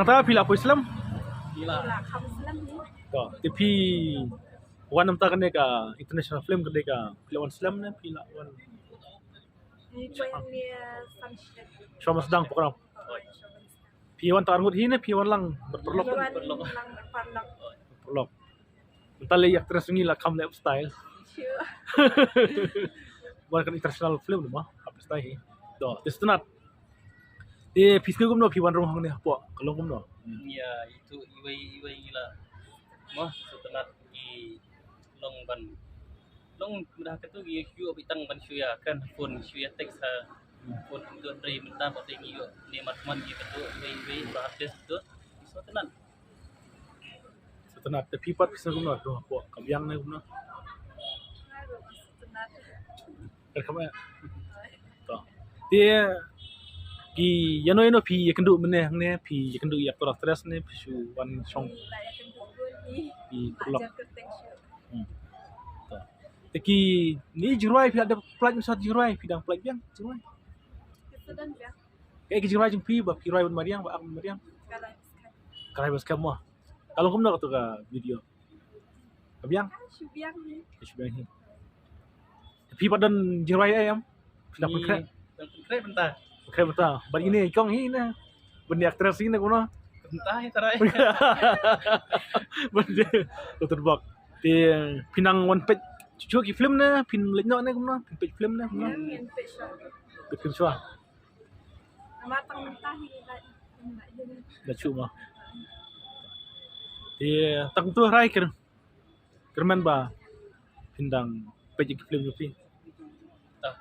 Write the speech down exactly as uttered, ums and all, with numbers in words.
Nangta phi la poi slem? Phi la. To, te phi wan namar kane ka international film, kane ka phi la wan slem ne phi la wan? Phi wan ne Sunset. Shuwa ban sdang program. Phi wan ta arngut hi ne phi wan lang bad paralok? Phi wan lang bad paralok. Paralok. Nta lei actress ngi la kham leh style. Wan kan international film ma, hap style hi. To, te sngewtynnat. Te phi sngew kumno phi wan rung hangne hapoh, ka long kumno? Ya, itu iwei iwei ngi la. Ma, sngewtynnat ngi long ban. Long meda katu ngi ïoh beit tang ban shu ïa kan phone shu ïa text ha. Phone tu dei mynta ba dei ngi ïoh ne mat man ngi katu iwei iwei ba artist tu. Sngewtynnat. Sngewtynnat, te phi pat phi sngew kumno, rung hapoh ka biang ne kumno? Kan kham eh. To. Te ki ïano ïano phi ïakynduh mynne hangne, phi ïakynduh ïa actor actress ne phi shu wan shong? Phi paralok. Hmm. To. Te ki ni jingrwai phi la dep pynlait mynshwa jingrwai, phi dang pynlait biang jingrwai? Kaei ki jingrwai jong phi ba phi rwai bad mariang, ba ak bad mariang? Ka rwai bad skhem mo. Ka long kumno katu ka video? Ka biang? Shu biang hi. Shu biang hi. Phi pat don jingrwai ei em? Phi dang pynkhreh? Dang pynkhreh mynta. Pynkhreh mynta. Bad ine i kong hi ne, ban ïa actress hi ne kumno? Mynta hi tharai. Ban de. Katu bok. Te phi nang wan peit shuh ki film ne, phin leit noh ne kumno? Phin peit film ne kumno? Ngin peit shuwa. Peit film shuwa. Namar tang mynta hi la, la ïa. La shu mo. Te tang tu hynrei kyrmen, kyrmen ba phin dang peit ïa ki film jong phi. Tah.